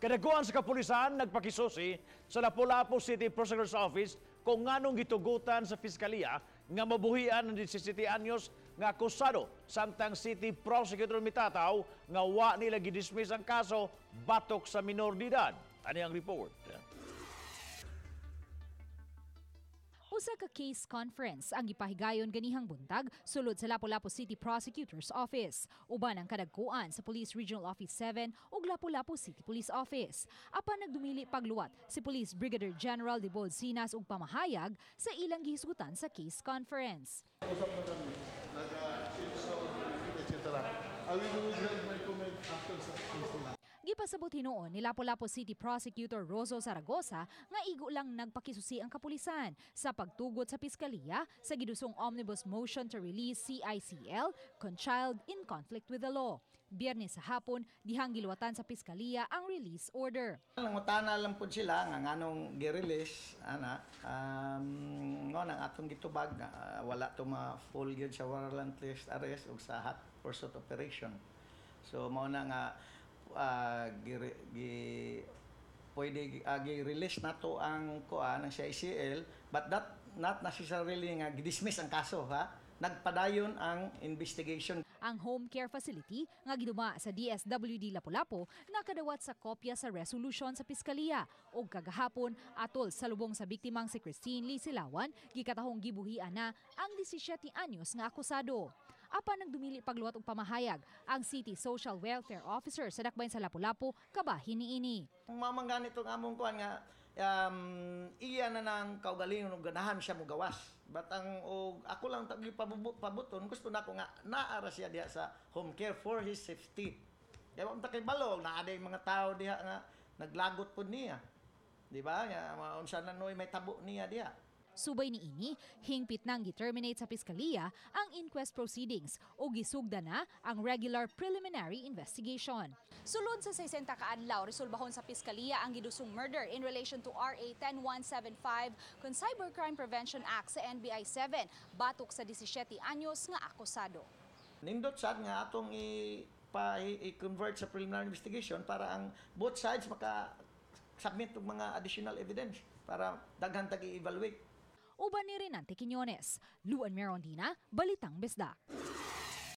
Kadakuan sa kapulisan nagpakisusi sa Lapu-Lapu City Prosecutor's Office kung nganong gitugutan sa piskalya nga mabuhian ang 17 anyos nga akusado, samtang City Prosecutor mitataw nga wa nila gidismiss ang kaso batok sa minor de edad. Ani ang report. Usa ka case conference ang gipahigayon ganihang buntag sulod sa Lapu-Lapu City Prosecutor's Office uban ang kadagkuan sa Police Regional Office 7 ug Lapu-Lapu City Police Office. Apan nagdumili pagluwat si Police Brigadier General Debold Sinas og pamahayag sa ilang gihisgutan sa case conference. Usap na kami, nag-etc. I will withhold my comment after sa case nila. Gipasabot hinuon ni Lapu-Lapu City Prosecutor Roso Zaragoza nga igo lang nagpakisusi ang kapulisan sa pagtugot sa piskalya sa gidusong omnibus motion to release CICL kon child in conflict with the law. Biyernes sa hapon, dihang giluwatan sa piskalya ang release order. Nangutana lang pud sila nga nganong gi-release ana, ngo nang atong gitubag nga wala to ma full gyud sa warrantless arrest ug sa hot pursuit operation. So mao na nga gi, gi pwede gi-release nato ang kuan, ang CICL, but that not necessarily nga gi-dismiss ang kaso ha. Nagpadayon ang investigation. Ang home care facility nga giduma sa DSWD Lapu-Lapu nakadawat sa kopya sa resolution sa piskalya ug kagahapon, atol sa lubong sa biktimang si Christine Lee Silawan, gikatahong gibuhian na ang 17 anyos nga akusado. Apan nagdumili pagluwat og pamahayag ang City Social Welfare Officer sa dakbayan sa Lapu-Lapu kabahin niini. Mamang ganito ang among kuan nga iya na nang kaugalingon ug ganahan siya mogawas. But ang og ako lang tagi pabuton, gusto nako nga naa ra siya diha sa home care for his safety. Kaya wa man ta kay balo, naa day mga tao diha nga naglagot pud niya. Di ba? Nga unsa na noy may tabo niya diha. Subay niini, hingpit nang gi-terminate sa piskalya ang inquest proceedings o gisugda na ang regular preliminary investigation. Sulod sa 60 ka adlaw, resolbahon sa piskalya ang gidusong murder in relation to RA 10175 kon Cybercrime Prevention Act sa NBI 7 batok sa 17 anyos nga akusado. Nindot sad nga atong i pa i-convert sa preliminary investigation para ang both sides maka submit og mga additional evidence para daghan tag i-evaluate. Uban ni Renante Quiñones, Luan Merondina, Balitang Bisdak.